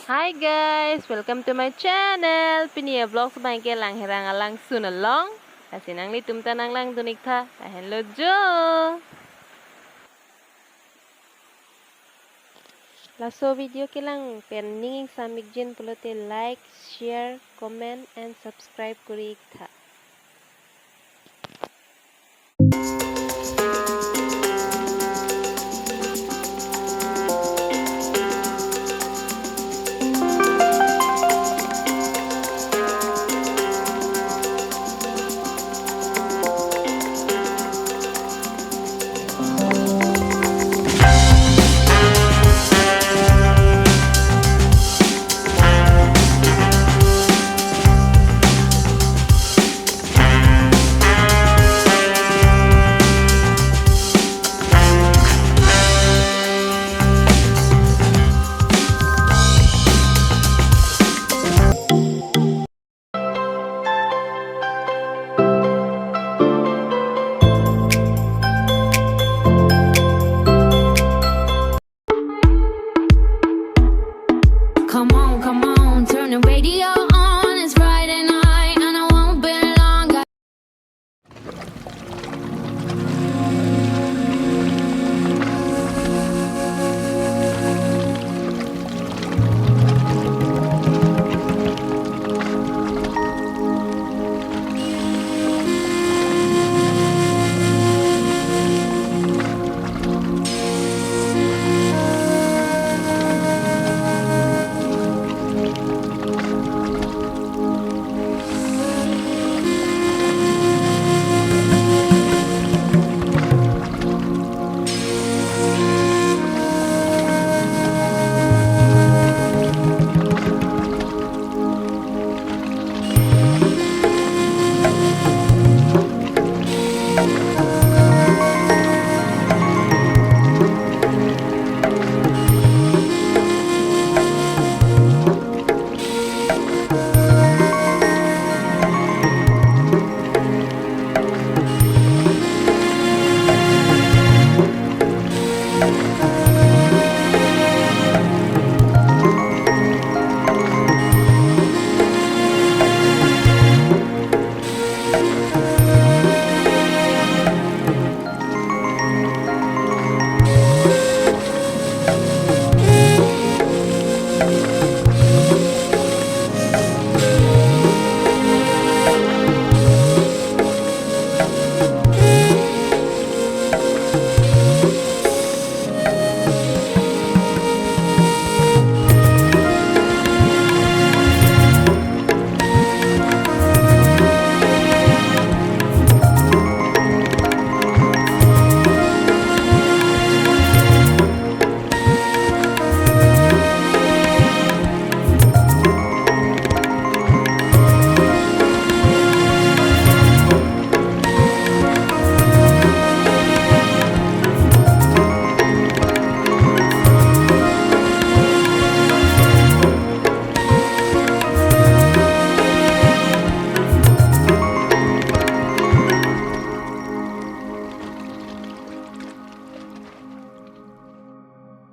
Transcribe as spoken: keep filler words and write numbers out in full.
Hi guys, welcome to my channel. Pini a-vlog abang ke Langherang alangsun along. Lasi nanglitum ta nanglangdun ik tha. Lahenlo jo. Laso video kelang pen ning ingsam ikjin pulote like, share, comment and subscribe kori ik tha. Come on,